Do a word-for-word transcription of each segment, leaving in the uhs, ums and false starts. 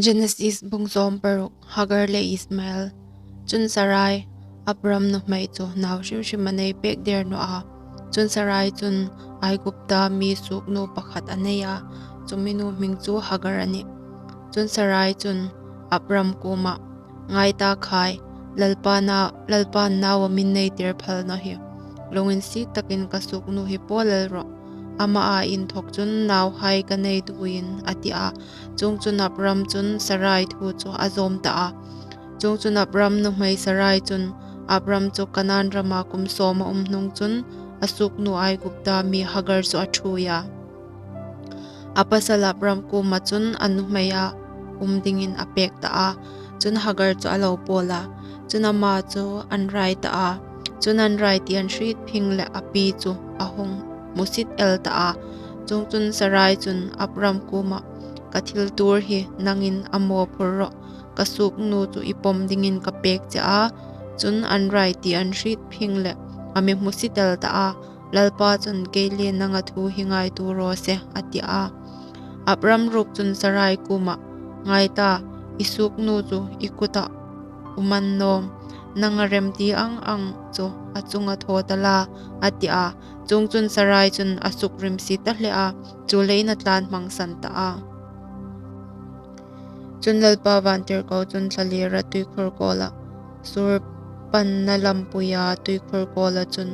Genesis bung sawm paruk. Hagar le Ismael. Chun Sarai, Abram nuhmei chu nau hrim hrim a nei pek der naw a. Chun Sarai chun Aigupta mi suoknu pakhat a nei a, chu mi nu hming chu Hagar a nih. Chun Sarai chun Abram kuomah, "Ngai ta khai, Lalpa na, Lalpa'n nau a mi nei tir phal naw hi. Lunginsiet takin ka suoknu hi pawl el rawh. Ama a inthawk chun nauhai ka nei duin," a ti a. Chuongchun Abram chun Sarai thu chu a zawm ta a. Chuongchun Abram nuhmei Sarai chun, Abram chu Kanan rama kum sawm a um hnung chun a suoknu Aigupta mi Hagar chu a ṭhuoi a. A pasal Abram kuoma chun a nuhmei a um dingin a pek ta a. Chun Hagar chu a lo pawl a. Chun ama chu an rai ta a. Chun an rai ti an hriet phing leh a pi chu a hung hmusit el ta a. Chuongchun Sarai chun Abram kuomah, "Ka thil tuor hi nangin a mawphur rawh. Ka suoknu chu i pawm dingin ka pek che a." Chun an rai ti an hriet phing leh a mi hmusit el ta a. Lalpa chun, "Kei le nang a thu hi ngaituo raw se," a ti a. Abram ruok chun Sarai kuomah, "Ngai ta, i suoknu chu i kutah um a ni nawm. Nang a remti ang ang chu a chunga thaw ta la," a ti a. Chuongchun Sarai chun a sukrimsi ta hle a, chuleiin a tlan hmangsan ta a. Chun Lalpa vantirko chun thlalira tuikhur kawla, Sur panna lampuia tuikhur kawla chun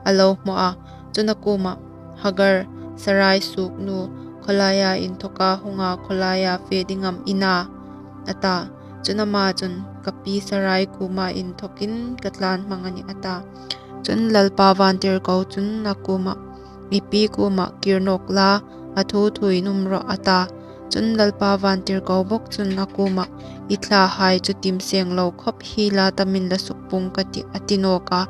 a lo hmu a. Chun a kuomah, "Hagar, Sarai suoknu, khawlaia inthawka hunga khawlaia fe ding am i na?" a ta. Chun ama chun, "Ka pi Sarai kuoma inthawkin ka tlan hmang a nih," a ta. Chun Lalpa vantirko chun a kuomah, "I pi kuomah kir nawk la, a thu thuin um rawh," a ta. Chun Lalpa vantirko bawk chun a kuomah, "I thlahai chu tim seng lo khawp hiela tamin la sukpung ka tih," a ti nawk a.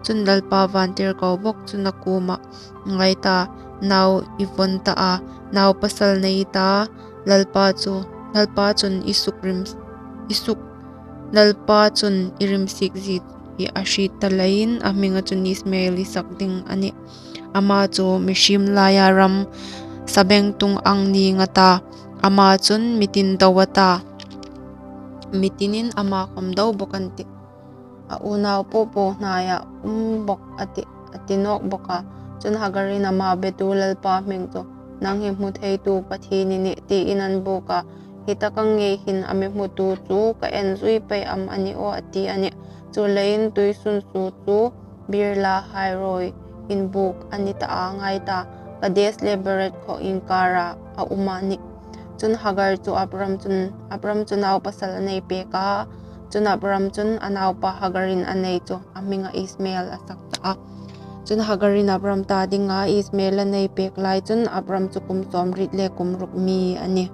Chun Lalpa vantirko bawk chun a kuomah, "Ngai ta, nau i von ta a, nau pasal nei ta, Lalpa chu, Lalpa chun i sukrim, i suk, Lalpa chun i rimsiek zie hi a hriet ta leiin a hminga chun Ismael i sak ding a nih. Ama chu mihriem laia ram sabengtung ang ning a ta, ama chun mi tin do a ta, mi tinin ama khawm do bawk an tih. A unau popo hnaia um bawk a tih," a ti nawk bawk a. Chun Hagarin, "Ama betu Lalpa hming chu nang hi hmu theitu Pathien i nih," tiin an buk a. "Hi taka ngei hin a mi hmutu chu ka en zui pei am a ni aw?" a ti a nih. Chuleiin tuisunsu chu Beer-lahai-roi inbuk a ni ta a. Ngai ta, Kades le Bered khaw inkara a um a nih. Chun Hagar chu Abram chun, Abram chu nau pasal a nei pek a. Chun Abram chun a naupa Hagarin a nei chu a hminga Ismael a sak ta a. Chun Hagarin Abram ta dinga Ismael a nei pek lai chun Abram chu kum sawmriet le kum ruk mi a nih.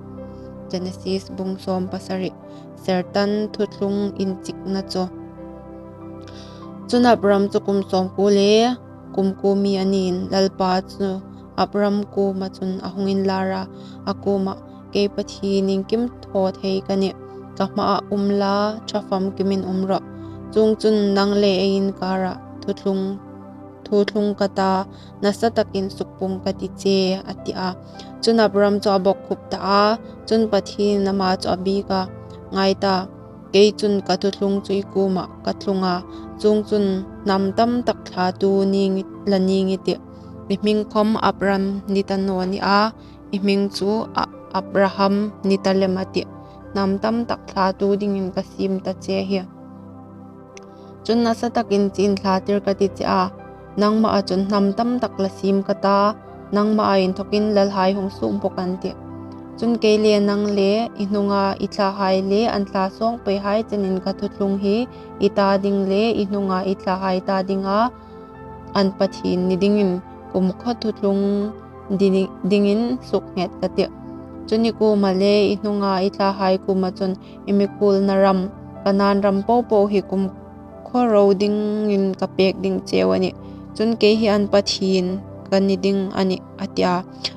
Genesis bung sawm pasari. Sertan thuthlung inchikna chu. Chun Abram chu kum sawmkuo le kum kuo mi a niin, Lalpa chu Abram kuoma chun a hung inlar a, a kuomah, "Kei Pathien iengkim thaw thei ka nih. Ka hmaa um la, ṭha famkimin um rawh. Chuongchun nang le ei inkara thuthlung, thuthlung ka ta, nasa takin sukpung ka ti che," a ti a. Chun Abram chu a bawkkhup ta a. Chun Pathienin ama chu a biek a, "Ngai ta, kei chun ka thuthlung chu i kuomah ka thlung a, chuongchun hnam tam tak thlatu ning i, la ning i tih. I hming khawm Abram ni ta naw ni a, i hming chu A-, Abraham ni ta lem a tih. Hnam tam tak thlatu dingin ka siem ta che hi. Chun nasa takin chun thlatir ka ti che a, nangmaa chun hnam tam tak la siem ka ta, nangmaa inthawkin lalhai hung suok bawk an tih. Chun kei le nang le i hnunga i thlahai le an thla sawng peihai chenin ka thuthlung hi i ta ding le i hnunga i thlahai ta dinga an Pathien ni dingin kumkhaw thuthlung dini-, dingin suknghet ka tih. Chun i kuoma le i hnunga i thlahai kuoma chun i mi khuolna ram, Kanan ram popo hi kumkhaw ro dingin ka pek ding cheu a nih. Chun kei hi an Pathien ka ni ding a nih," a ti a.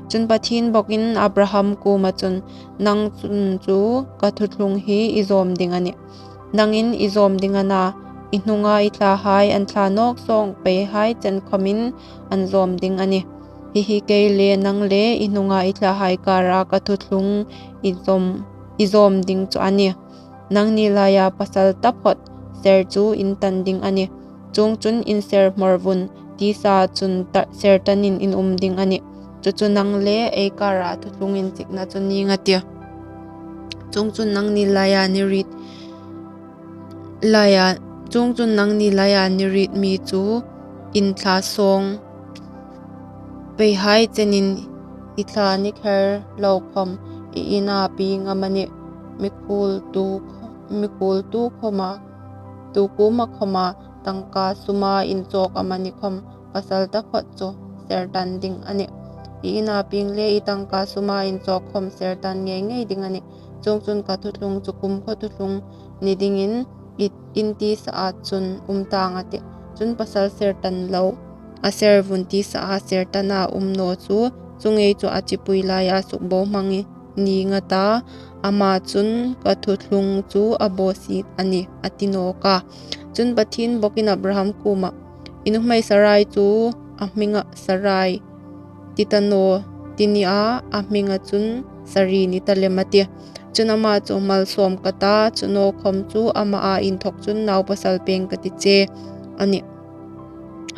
Chun Pathien bawkin Abraham kuoma chun, "Nang chun chu ka thuthlung hi i zawm ding a nih. Nangin i zawm ding a na, i hnunga i thlahai an thla nawk sawng peihai chen khawmin an zawm ding a nih. Hi hi kei le nang le i hnunga i thlahai kara ka thuthlung i zawm, i zawm ding chu a nih. Nangni laia pasal taphawt ser chu in tan ding a nih. Chuongchun in ser hmawr vun tisa chun ta-, ser tanin in um ding a nih. Chu chu nang le ei kara thuthlung inchikna chu ning a tih. Chuongchun nangni laia ni rit laia, chuongchun nangni laia ni rit mi chu in thla sawng peihai chenin i thla ni kher lo khawm, i ina pieng amanih, mikhuoltu, mikhuoltu khawma, tu kuoma khawma, tangka suma inchawk amanih khawm, pasal taphawt chu ser tan ding a nih. I ina pieng le i tangka suma inchawk khawm ser tan ngei ngei ding a nih. Chuongchun ka thuthlung chu kumkhaw thuthlung ni dingin i, in tisa chun um tang a tih. Chun pasal ser tan lo, a ser vun tisa a ser tana um naw chu, chu ngei chu a chipui laia sukbohmang ning a ta, ama chun ka thuthlung chu a bawsiet a nih, a ti nawk a. Chun Pathien bawkin Abraham kuomah, i nuhmei Sarai chu a hminga Sarai ti ta naw ti ni a, a hminga chun Sari ni ta lem a tih. Chun ama chu malsawm ka ta, chu naw khawm chu ama a inthawk chun naupasal pêng ka ti che a nih.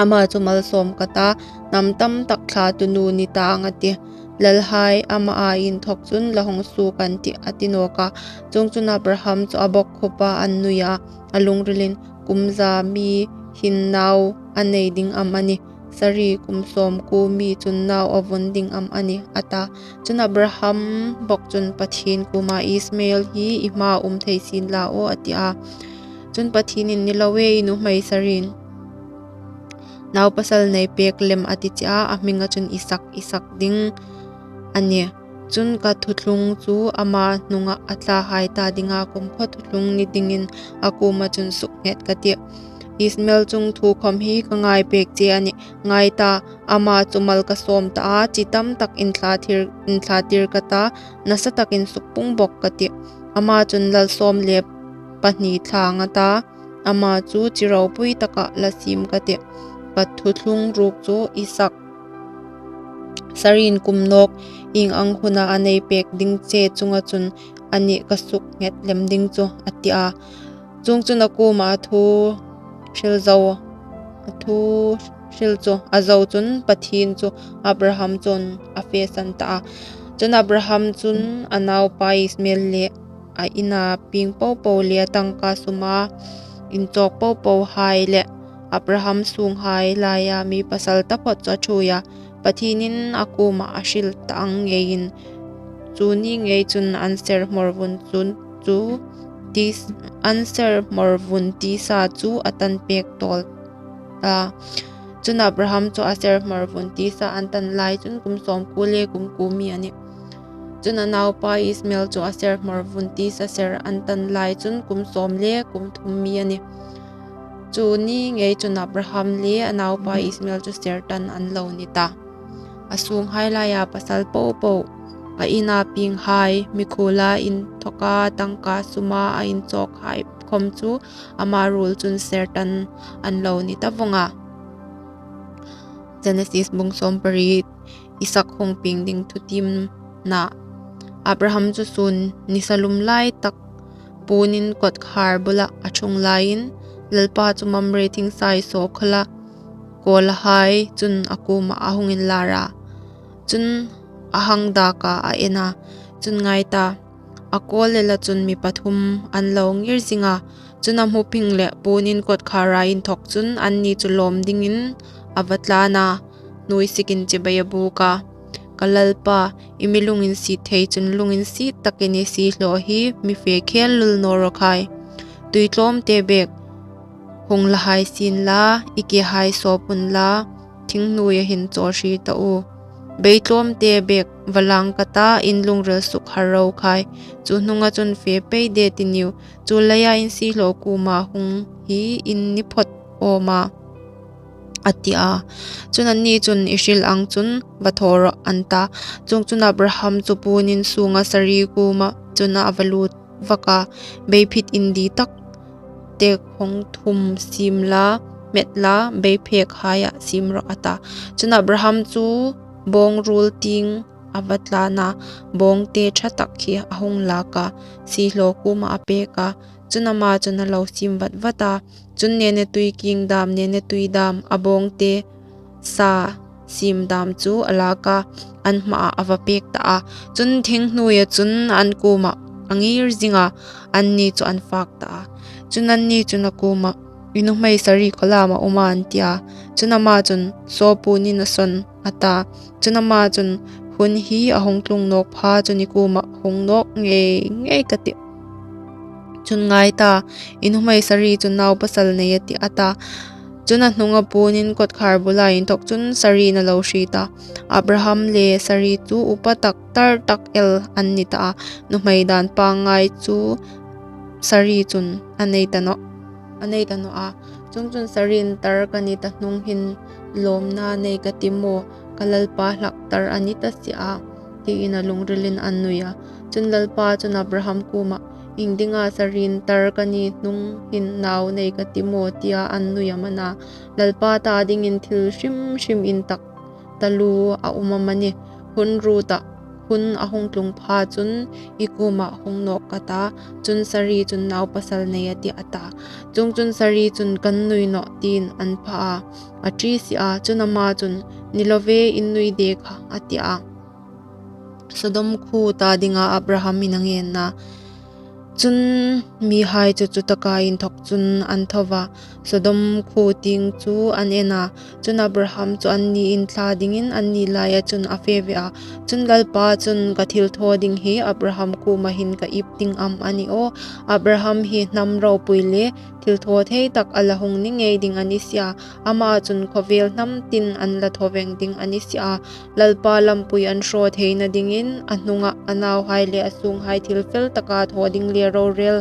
Ama chu malsawm ka ta, hnam tam tak thlatu nu ni tang a tih. Lalhai, ama a inthawk chun la hung suok an tih, a ti nawk a. Chuongchun Abraham chu a bawkkhup a, a nui a, a lungrilin, kum za mi hin nau a nei ding am a nih? Sari kum sawmkuo mi chun nau a vun ding am a nih? a ta. Chun Abraham bawk chun Pathien kuoma, Ismael hi i hmaa um thei sien la aw, a ti a. Chun Pathienin, ni lo e, i nuhmei Sarin naupasal nei pêk lem a ti che a, a hminga chun Isak i sak ding a nih. Chun ka thuthlung chu ama hnunga a thlahai ta dinga kumkhaw thuthlung ni dingin a kuoma chun suknghet ka tih. Ismael chungthu khawm hi ka ngai pêk che a nih. Ngai ta, ama chu mal ka sawm ta a, chi tam tak inthlatir, inthlatir ka ta, nasa takin sukpung bawk ka tih. Ama chun lal sawm le pahni thlang a ta, ama chu chi ropui taka la siem ka tih. Ka thuthlung ruok chu Isak, Sarin kum nawk ieng ang huna a nei pêk ding che chunga chun a nih ka suknghet lem ding chu, a ti a. Chuongchun a kuoma a thu hril zo, a thu hril chu a zo chun Pathien chu Abraham chun a fesan ta a. Chun Abraham chun a naupa Ismael le a ina pieng popo le a tangka suma inchawk popo hai le Abraham sunghai laia mi pasal taphawt chu a ṭhuoi a. Pathienin a kuoma a hril ta ang ngeiin, chu ni ngei chun an ser hmawr vun chun chu tis-, an ser hmawr vun tisa chu a tan pêk tawl a. Chun Abraham chu a ser hmawr vun tisa an tan lai chun kum sawmkuo le kum kuo mi a nih. Chun a naupa Ismael chu a ser hmawr vun tisa ser an tan lai chun kum sawm le kum thum mi a nih. Chu ni ngei chun Abraham le a naupa Ismael chu ser tan an lo ni ta. A sunghai laia pasal popo, a ina pienghai, mikhuola inthawka tangka suma a inchawkhai khawm chu ama ruol chun ser tan an lo ni ta vawng a. Genesis bung sawmpariet. Isak hung pieng ding thutiemna. Abraham chu sun nisa lum lai tak puonin kawtkhar bula a ṭhung laiin, Lalpa chu Mamre thing saisaw khawla kawlahai chun a kuoma a hung inlar a. Chun a hang daka a en a. Chun ngai ta, a kawl lela chun mi pathum an lo ngir zing a. Chun a hmu phing le puonin kawtkhara inthawk chun anni chu lawm dingin a va tlan a, hnuoi sikin chibai a buk a. Ka Lalpa, i mi lunginsiet thei chun lunginsiet takin i siehlaw hi mi fe khel lul naw rawh khai. Tui tlawmte bek hung la hai sien la, i kehai sawp unla, thing hnuoia hin chawl hri ta u. Bei tlawmte bek va lang ka ta, in lungril suk har ro khai. Chu hnunga chun fe pei de ti niu. Chu leia in siehlaw kuoma hung hi in ni phawt awm a, a ti a. Chun anni chun i hril ang chun va thaw rawh an ta. Chuongchun Abraham chu puonin sunga Sari kuoma chun a va lut vak a, Beiphit indi tak tek hawng thum siem la, met la, beiphek haia siem rawh, a ta. Chun Abraham chu bawng ruol tieng a va tlan a, bawngte ṭha tak hi a hung lak a, siehlaw kuomah a pek a, chun ama chun a lo siem vat vat a. Chun nene tui kieng dam, nene tui dam, a bawngte sa siem dam chu a lak a, an hmaah a va pek ta a. Chun thing hnuoia chun an kuomah a ngir zing a, anni chu an fak ta a. Chun anni chun a kuomah, "I nuhmei Sari khawlam a um a?" an ti a. Chun ama chun, "Saw puon in a sawn," a ta. Chun ama chun, "Hun hi a hung tlung nawk pha chun i kuomah hung nawk ngei ngei ka tih. Chun ngai ta, i nuhmei Sari chun nau pasal nei a tih," a ta. Chun a hnunga puon in kawtkhar bula inthawk chun Sari'n a lo hriet a. Abraham le Sari chu upa tak tar tak el an ni ta a. Nuhmei dan pangngai chu Sari chun a nei ta nawh, a nei ta nawh a. Chuongchun Sari'n, "Tar ka ni ta hnung hin lawmna nei ka ti maw? Ka lalpa hlak tar a ni ta si a," tiin a lungrilin a nui a. Chun Lalpa chun Abraham kuomah, "Iengdinga Sari'n, 'Tar ka ni hnung hin nau nei ka ti maw?' tia a nui am a na? Lalpa ta dingin thil hrim hrim intak taluo a um am a nih? Hun ruotah hun a hung tlung pha chun i kuomah hung nawk ka ta, chun Sari chun nau pasal nei a tih," a ta. Chuongchun Sari chun, "Kan nui nawh," tiin an pha a, a ṭi si a. Chun ama chun, "Ni lo ve, in nui de kha," a ti a. Sodom khuo ta dinga Abraham in a ngenna. Chun mihai chu chutaka inthawk chun an tho va, Sodom khuo tieng chu an en a. Chun Abraham chu anni inthla dingin anni laia chun a fe ve a. Chun Lalpa chun, "Ka thilthaw ding hi Abraham kuoma hin ka ip ding am a ni aw? Abraham hi hnam ropui le thilthaw thei tak a la hung ni ngei ding a ni si a. Ama chun khawvel hnam tin an la thaw veng ding a ni si a. Lalpa lampui an hraw theina dingin, a hnunga a nauhai le a sunghai thil fel taka thaw ding le rorel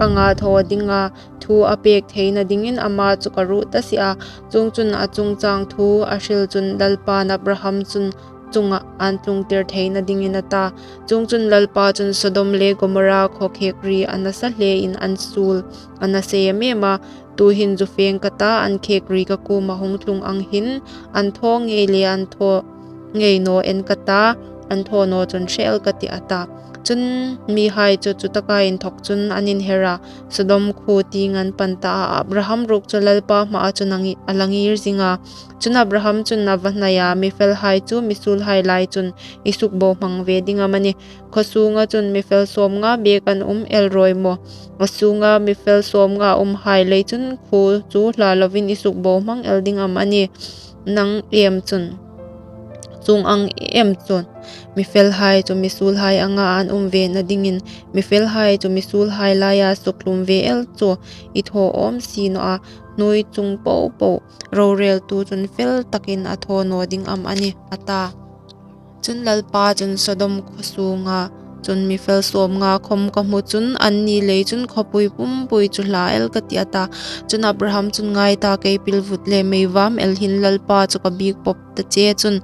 anga thaw dinga thu a pek theina dingin ama chu ka ruot ta si a. Chuongchun a chungchang thu a hril chun Lalpa'n Abraham chun chunga an tlungtir theina dingin," a ta. Chuongchun Lalpa chun Sodom le Gomorrah khaw khek ri a nasa hle in an suol a nasa em em a. "Tuhin zu feng ka ta, an khek ri ka kuoma hung tlung ang hin, an thaw ngei le an thaw ngei naw en ka ta, an thaw naw chun hre el ka tih," a ta. Chun mihai chu chutaka inthawk chun an inher a, Sodom khuo tieng an pan ta a. Abraham ruok chu Lalpa hmaa chun a ngi-, a la ngir zing a. Chun Abraham chun a va hnai a, "Mi felhai chu mi suolhai lai chun i sukbohmang ve ding am a ni? Khaw sunga chun mi fel sawmnga bek an um el ruoi maw? A sunga mi fel sawmnga umhai lei chun khuo chu hla lovin i sukbohmang el ding am a ni? Nang em chun, chuong ang em chun mi felhai chu mi suolhai anga an um vena dingin, mi felhai chu mi suolhai laia sukhlum ve el chu i thaw awm si naw a, hnuoi chung po po roreltu chun fel takin a thaw naw ding am a ni?" a ta. Chun Lalpa chun, "Sodom khaw sunga chun mi fel sawmnga khawm ka hmu chun anni lei chun khawpui pumpui chu hla el ka tih," a ta. Chun Abraham chun, "Ngai ta, kei pilvut le meivam el hin Lalpa chu ka biek pawp ta che chun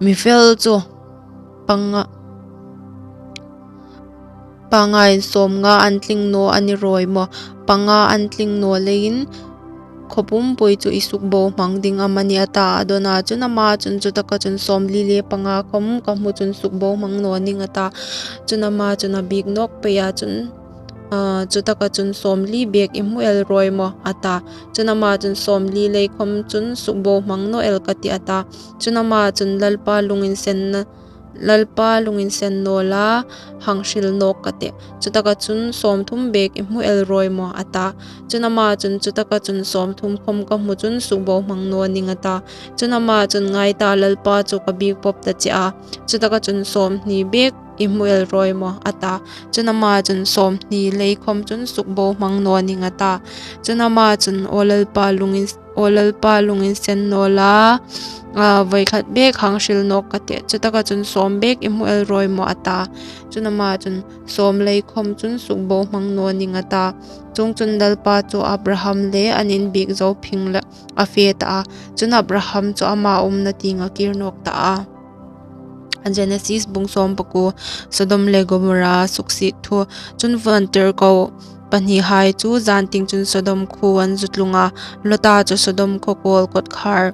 mi fel chu panga, pangain sawmnga an tling naw a ni ruoi maw? Panga an tling naw leiin khaw pumpui chu i sukbohmang ding am a ni?" a ta. A dawn a, chun ama chun, "Chutaka chun sawmli le panga khawm ka hmu chun sukbohmang naw ning," a ta. Chun ama chun a biek nawk pei a, chun, a, "Chutaka chun sawmli bek i hmu el ruoi maw?" a ta. Chun ama chun, "Sawmli lei khawm chun sukbohmang naw el ka tih," a ta. Chun ama chun, "Lalpa lunginsenna, Lalpa lunginsen naw la, hang hril nawk ka tih. Chutaka chun sawmthum bek i hmu el ruoi maw?" a ta. Chun ama chun, "Chutaka chun sawmthum khawm ka hmu chun sukbohmang naw ning," a ta. Chun ama chun, "Ngai ta, Lalpa chu ka biek pawp ta che a. Chutaka chun sawmhni bek i hmu el ruoi maw?" a ta. Chun ama chun, "Sawmhni lei khawm chun sukbohmang naw ning," a ta. Chun ama chun, "Aw Lalpa lungin, aw Lalpa lunginsen naw la, a, voi khat bek hang hril nawk ka tih. Chutaka chun sawm bek i hmu el ruoi maw?" a ta. Chun ama chun, "Sawm lei khawm chun sukbohmang naw ning," a ta. Chuongchun Lalpa chu Abraham le an inbiek zo phing leh a fe ta a. Chun Abraham chu ama umna tienga kir nawk ta a. Genesis bung sawmpakuo. Sodom le Gomorrah suksiet thu. Chun vantirko pahnihai chu zan tieng chun Sodom khuo an zu tlung a. Lota chu Sodom khaw kawl kawtkhar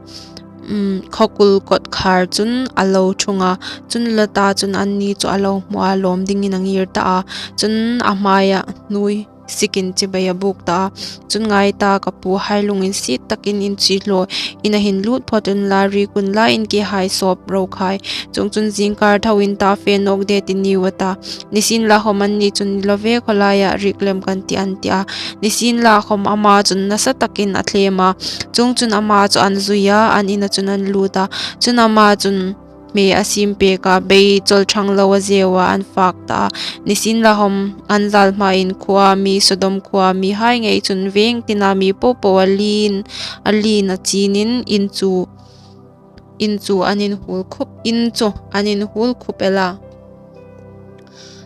um, khawkul kawtkhar chun a lo ṭhung a. Chun Lota chun anni chu a lo hmu a, lawm dingin a ngir ta a. Chun a hmaia hnuoi sikin chibai a buk ta a. Chun ngai ta, ka puhai lunginsiet takin in chu hlaw, in a hin lut phawt unla, rik unla, in kehai sawp ro khai. Chuongchun zingkar tho in ta, fe nawk de ti niu a ta. Nisienlakhawm anni chun, ni lo ve, khawlaia rik lem kan tih, an ti a. Nisienlakhawm ama chun nasa takin a thlem a. Chuongchun ama chu an zui a, an ina chun an lut a. Chun ama chun hme a siem pek a, bei chawl ṭhang lo a zeu a, an fak ta a. Nisienlakhawm an zal hmain khuoa mi, Sodom khuoa mihai ngei chun veng tina mi popo a lien, a lien a chinin in chu, in chu an inhuol khup, in chu an inhuol khup el a.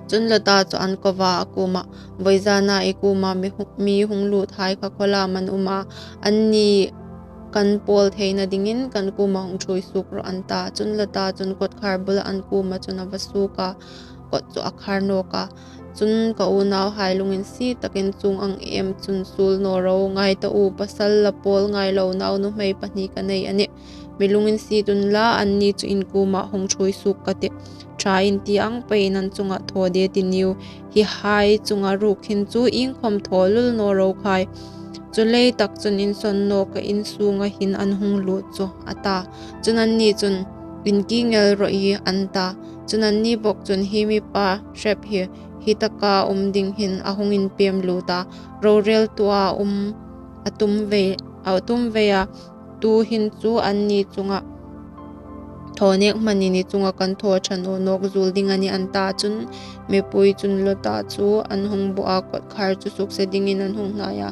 Chun Lota chu an ko a, a kuomah, vawizana i kuoma mi hu-, mi hung luthai kha khawlam an um a, anni kan pawl theina dingin kan kuoma hung ṭhuoi suok rawh, an ta. Chun Lota chun kawtkhar bula an kuoma chun a va suok a, kawt chu a khar nawk a. Chun ka unauhai lunginsiet takin chuong ang em chun suol naw ro, ngai ta u, pasal la pawl ngai lo naunuhmei pahni ka nei a nih. Mi lunginsiet unla, anni chu in kuoma hung ṭhuoi suok ka tih. Ṭha in ti ang peiin an chunga thaw de ti niu. Hi hai chunga ruok hin chu iengkhawm thaw lul naw ro khai. Chu lei tak chun in sawn nawk a, in sunga hin an hung lut chu, a ta. Chun anni chun, in kingel rawh ie, an ta. Chun anni bawk chun, hi mi pa hrep hi, hi taka um ding hin a hung inpem lut a, rorel tua um a tum ve, a tum ve a, tuhin chu anni chunga thaw nek hmanin i chunga kan thaw ṭha naw nawk zuol ding a nih, an ta. Chun mipui chun Lota chu an hung bu a, kawtkhar chu sukse dingin an hung hnai a.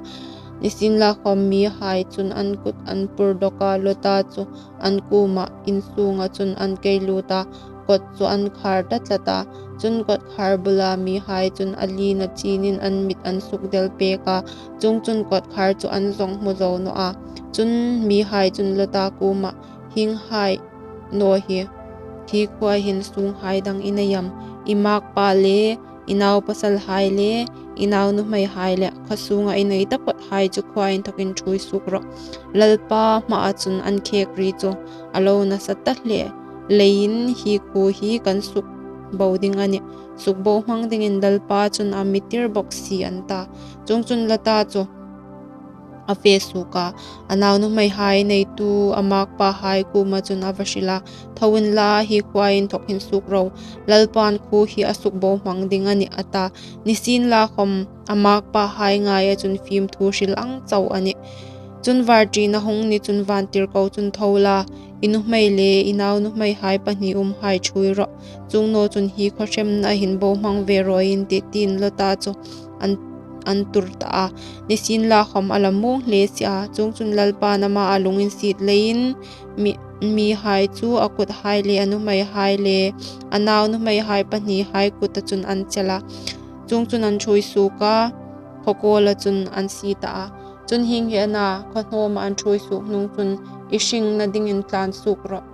Nisienlakhawm mihai chun an kut an pur dawk a, Lota chu an kuoma in sunga chun an kei lut a, kawt chu an khar ta tlat a. Chun kawtkhar bula mihai chun a lien a chinin an mit an suk del pek a. Chuongchun kawtkhar chu an zawng hmu zo naw a. Chun mihai chun Lota kuoma, hienghai naw hi, hi khuoa hin sunghai dang i nei am? I makpa le, i naupasalhai le, i naunuhmeihai le, khaw sunga i nei taphawthai chu khuoa inthokin ṭhuoi suok rawh. Lalpa hmaa chun an khek ri chu a lo nasa ta hle leiin hi khuo hi kan sukbo ding a nih. Sukbohmang dingin Lalpa chun a mi tir bawk si, an ta. Chuongchun Lota chu a fe suok a, a naunuhmeihai neitu a makpahai kuoma chun a va hril a, tho unla, hi khuoa inthok hin suok ro. Lalpan khuo hi a sukbohmang ding a nih, a ta. Nisienlakhawm a makpahai ngaia chun fimthu hril ang chau a nih. Chun var ṭina hung ni chun vantirko chun, tho la, i nuhmei le i naunuhmeihai pahni umhai ṭhuoi rawh. Chuong naw chun hi khaw hremna hin bohmang ve rawi in tih, tiin Lota chu an, an tur ta a. Nisienlakhawm a la muong hle si a. Chuongchun Lalpan ama a lunginsiet leiin mi, mihai chu a kuthai le a nuhmeihai le a naunuhmeihai pahnihai kuta chun an chel a. Chuongchun an ṭhuoi suok a, khaw kawla chun an sie ta a. Chun hieng hi a na, khaw hnawma an ṭhuoi suok hnung chun i hringna dingin tlan suok rawh.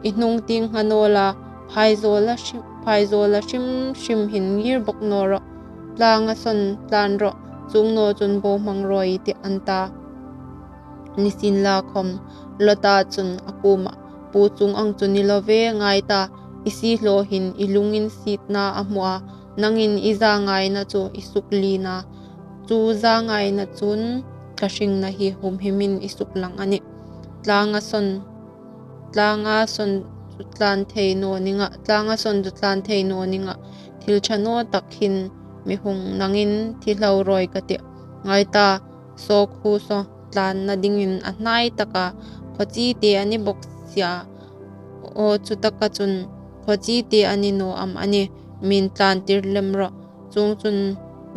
I hnung tieng ngha naw la, phaizawla hrim, phaizawla hrim hrim hin ngir bawk naw rawh. Tlanga sawn tlan rawh, chuong naw chun bohmang rawi i tih, an ta. Nisienlakhawm Lota chun a kuomah, pu, chuong ang chu ni lo ve, ngai ta, i siehlaw hin i lunginsietna a hmu a, nangin i zangaina chu i suklien a, chu zangaina chun ka hringna hi humhimin i suklang a nih. Tlanga sawn, tlanga sawn chu tlan thei naw ninga, tlanga sawn chu tlan thei naw ninga, thil ṭha naw tak hin mi hung nangin thi hlau rawi ka tih. Ngai ta, saw khuo saw tlanna dingin a hnai taka khaw chite a ni bawk si a. Aw, chu taka chun khaw chite a ni naw am a nih, mi'n tlantir lem rawh, chuongchun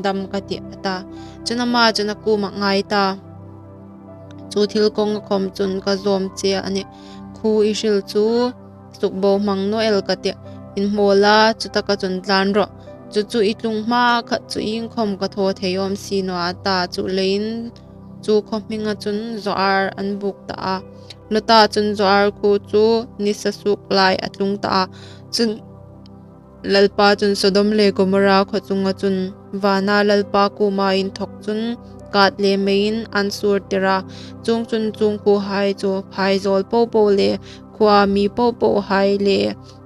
dam ka tih, a ta. Chun ama chun a kuomah, ngai ta, chu thil kawnga khawm chun ka zawm che a nih. Khuo i hril chu sukbohmang naw el ka tih. Inhmaw la, chu taka chun tlan rawh. Chu chu i tlung hma khat chu iengkhawm ka thaw thei awm si naw a, ta. Chu leiin chu khaw hminga chun Zoar an buk ta a. Lota chun Zoar khuo chu nisa suok lai a tlung ta a. Chun Lalpa chun Sodom le Gomorra khaw chunga chun vana Lalpa kuoma inthok chun kat le meiin an sur tir a. Chuongchun chuong khuohai chu phaizawl popo le khuoa mi popohai le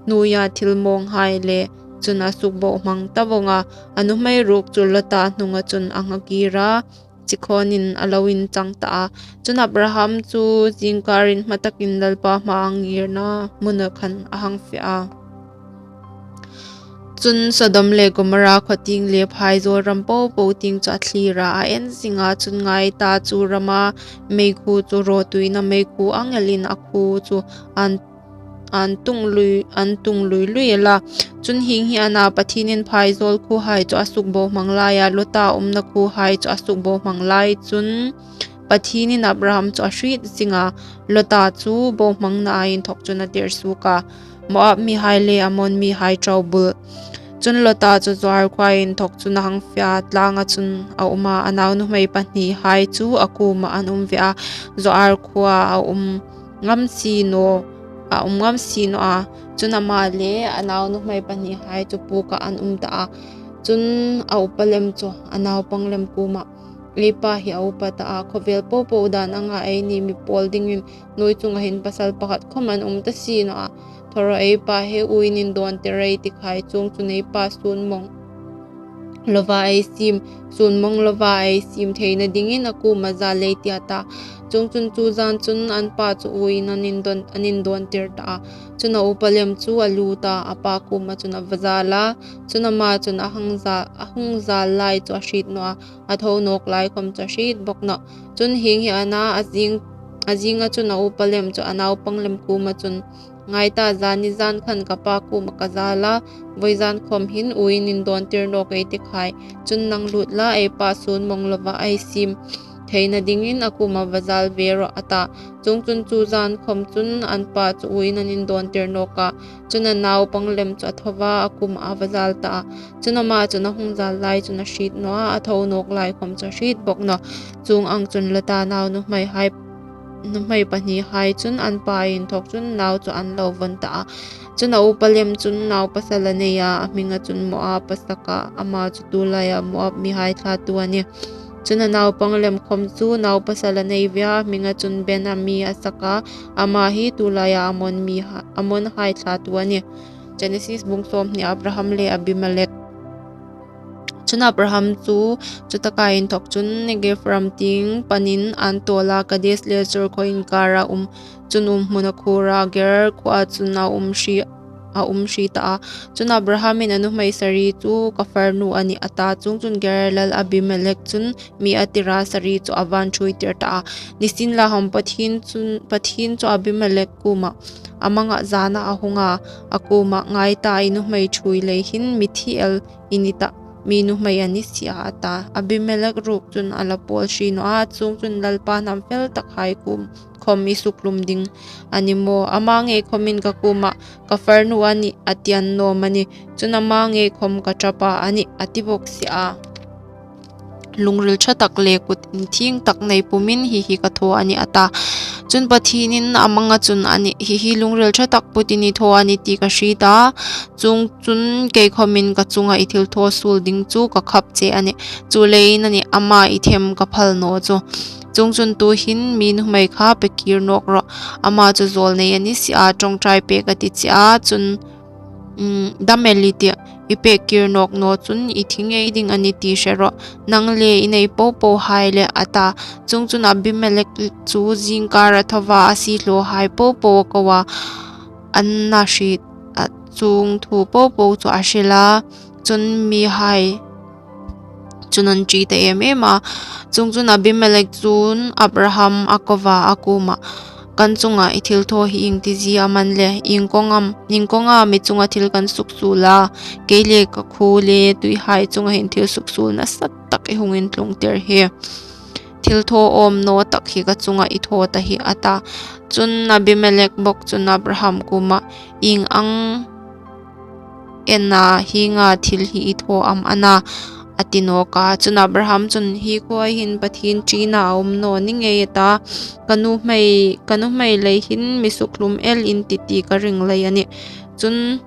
hnuoia thil mawnghai le chun a sukbohmang ta vawng a. A nuhmei ruok chu Lota hnunga chun a ngha kir a, chi khawnin a lo inchang ta a. Chun Abraham chu zingkarin hma takin Lalpa hmaa ngirna hmuna khan a hang fe a. Chun Sodom le Gomorrah khaw tieng le phaizawl ram popo tieng chu a thlir a, a en zing a. Chun ngai ta, chu rama meikhu chu rawtuina meikhu ang elin a khuo chu an, an tung lui, an tung lui lui el a. Chun hieng hi a na, Pathienin phaizawl khuohai chu a sukbohmang lai a, Lota umna khuohai chu a sukbohmang lai chun Pathienin Abraham chu a hriet zing a, Lota chu bohmangna inthawk chun a tir suok a. Moab mihai le Ammon mihai ṭaubul. Chun Lota chu Zoar khuoa inthawk chun a hang fe a, tlanga chun a um a, a naunuhmei pahnihai chu a kuoma an um ve a, Zoar khuoa a um ngam si naw, a um ngam si naw a. Chun ama le a naunuhmei pahnihai chu pûka an um ta a. Chun a upa lem chu a naupang lem kuoma, "Ei pa hi a upa ta a, khawvel popo dan anga eini mi pawl dingin hnuoi chunga hin pasal pakhat khawm an um ta si naw a. Thaw rawh, ei pa hi uoin indawntir ei tih khai, chuongchun ei pa sunmawng lova ei siem, sunmawng lova ei siem theina dingin a kuoma zal ei tih," a ta. Chuongchun chu zan chun an pa chu uoin an indawn, an indawntir ta a. Chun a upa lem chu a lut a, a pa kuoma chun a va zal a. Chun ama chun a hang za, a hung zal lai chu a hriet naw a, a tho nawk lai khawm chu a hriet bawk nawh. Chun hieng hi a na, a zing, a zinga chun a upa lem chu a naupang lem kuoma chun, "Ngai ta, zani zan khan ka pa kuoma ka zal a, vawizan khawm hin uoin indawntir nawk ei tih khai. Chun nang lut la, ei pa sunmawng lova ei siem theina dingin a kuoma va zal ve rawh," a ta. Chuongchun chu zan khawm chun an pa chu uoin an indawntir nawk a. Chun a naupang lem chu a tho a, a kuoma a va zal ta a. Chun ama chun a hung zal lai chun a hriet naw a, a tho nawk lai khawm chu a hriet bawk nawh. Chuong ang chun Lota naunuhmeihai, nuhmei pahnihai chun an pa inthawk chun nau chu an lo vawn ta a. Chun a upa lem chun nau pasal a nei a, a hminga chun Moab a sak a, ama chu tu laia Moab mihai thlatu a nih. Chun a naupang lem khawm chu nau pasal a nei ve a, a hminga chun Ben-ammi a sak a, ama hi tu laia Ammon miha-, Ammonhai thlatu a nih. Genesis bung sawmhni. Abraham le Abimelek. Chun Abraham chu chutaka inthawk chun Negev ram tieng panin an tawl a, Kades le Shur khaw inkara um, chun um hmuna Gerar khuoa chun a um hri, a um hri ta a. Chun Abrahamin a nuhmei Sarai chu, "Ka farnu a nih," a ta. Chuongchun Gerar lal Abimelek chun mi a tir a, Sarai chu a va ṭhuoi tir ta a. Nisienlakhawm Pathien chun, Pathien chu Abimelek kuoma a manga zana a hung a, a kuoma, "Ngai ta, i nuhmei ṭhuoi lei hin mithi el i ni ta, mi nuhmei a ni si a," a ta. Abimelek ruok chun a la pawl hri naw a, chuongchun Lalpa hnam fel takhai kuom khawm i sukhlum ding a ni maw? Ama ngei khawmin ka kuoma, 'Ka farnu a nih,' a ti a ni naw am a ni? Chun ama ngei khawm, 'Ka ṭapa a nih,' a ti bawk si a. Lungril ṭha tak le kut inthieng tak nei pumin hi hi ka thaw a nih, a ta. Chun Pathienin a manga chun a nih, hi hi lungril ṭha tak putin i thaw a nih ti ka hriet a. Chuongchun kei khawmin ka chunga i thilthaw suol ding chu ka khap che a nih. Chuleiin a nih, ama i them ka phal naw chu. Chuongchun tuhin mi nuhmei kha pe kir nawk rawh. Ama chu zawlnei a ni si a, ṭawngṭai pek a ti che a. Chun, um, dam el i tih, i pek kir nawk naw chun i thi ngei ding a nih ti hre rawh. Nang le i nei popohai le, a ta. Chuongchun Abimelek chu zingkar a tho a, a siehlawhai popo a ko a, an na hriet a chuong thu popo chu a hril a. Chun mihai chun an ṭi ta em em a. Chuongchun Abimelek chun Abraham a ko a, a kuoma, "Kan chunga i thilthaw hi ieng ti zie am a ni le? Ieng kawng am, ieng kawnga mi chunga thil kan suksuol a? Kei le ka khuo le tuihai chunga hin thil suksuol nasa tak i hung intlungtir hi. Thilthaw awm naw tak hi ka chunga i thaw ta hi," a ta. Chun Abimelek bawk chun Abraham kuoma, "Ieng ang en a hienga thil hi i thaw am a na?" a ti nawk a. Chun Abraham chun, "Hi khuoa hin Pathien ṭina a um naw ni ngei," a ta. "Ka nuhmei, ka nuhmei lei hin mi sukhlum el in ti ti ka ring lei a nih. Chun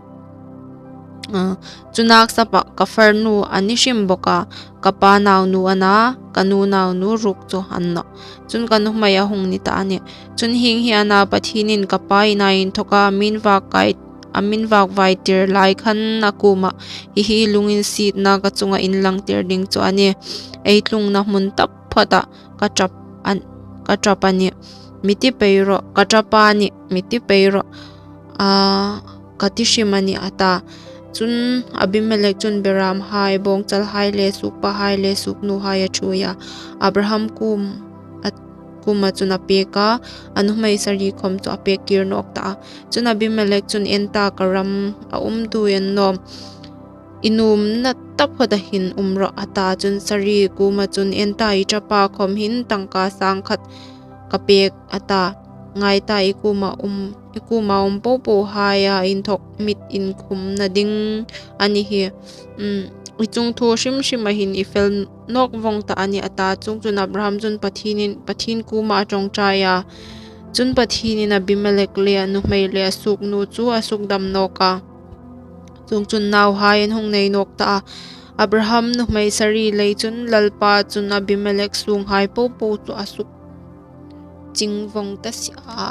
Chu nâk sapah ka farnu a ni hrim bawk a, ka pa naunu a na, ka nu naunu ruok chu a ni nawh. Chun ka nuhmei a hung ni ta a nih. Chun hieng hi a na, Pathienin ka pa ina inthawka a mi invâkvaitir lai khan a kuomah, hi hi lunginsietna ka chunga inlangtir ding chu a nih. Ei tlungna hmun taphawtah ka ṭap a nih, mi ti pei rawh, ka ṭapa nih, mi ti pei rawh, ka ti hrim a nih, a ta. Chun Abimelek chun berâmhai, bâwngchalhai le suokpahai le suoknuhai a ṭhuoi a, Abraham kuoma chun a pêk a, a nuhmei Sari khawm chu a pêk kîr nâwk ta a. Chun Abimelek chun, En ta, ka ram a um duoi annâwm, i nuomna taphawta hin um rawh, a ta. Chun Sari kuoma chun, En ta, i ṭapa khawm hin tangka sâng khat ka pêk, a ta. Ngai ta, i kuoma um po pohai inthawk mit inkhumna ding a ni hi, i chungthu hrim hrima hin i fel nâwk vawng tah a nih, a ta. Chuongchun Abraham chun Pathien kuomah a ṭawngṭai a, chun Pathienin Abimelek le a nuhmei le a suoknu chu a sukdam nâwk a, chuongchun nauhai an hung nei nâwk ta a. Abraham nuhmei Sari lei chun Lalpa chun Abimelek sûnghai po po chu a sukching vawng ta si a.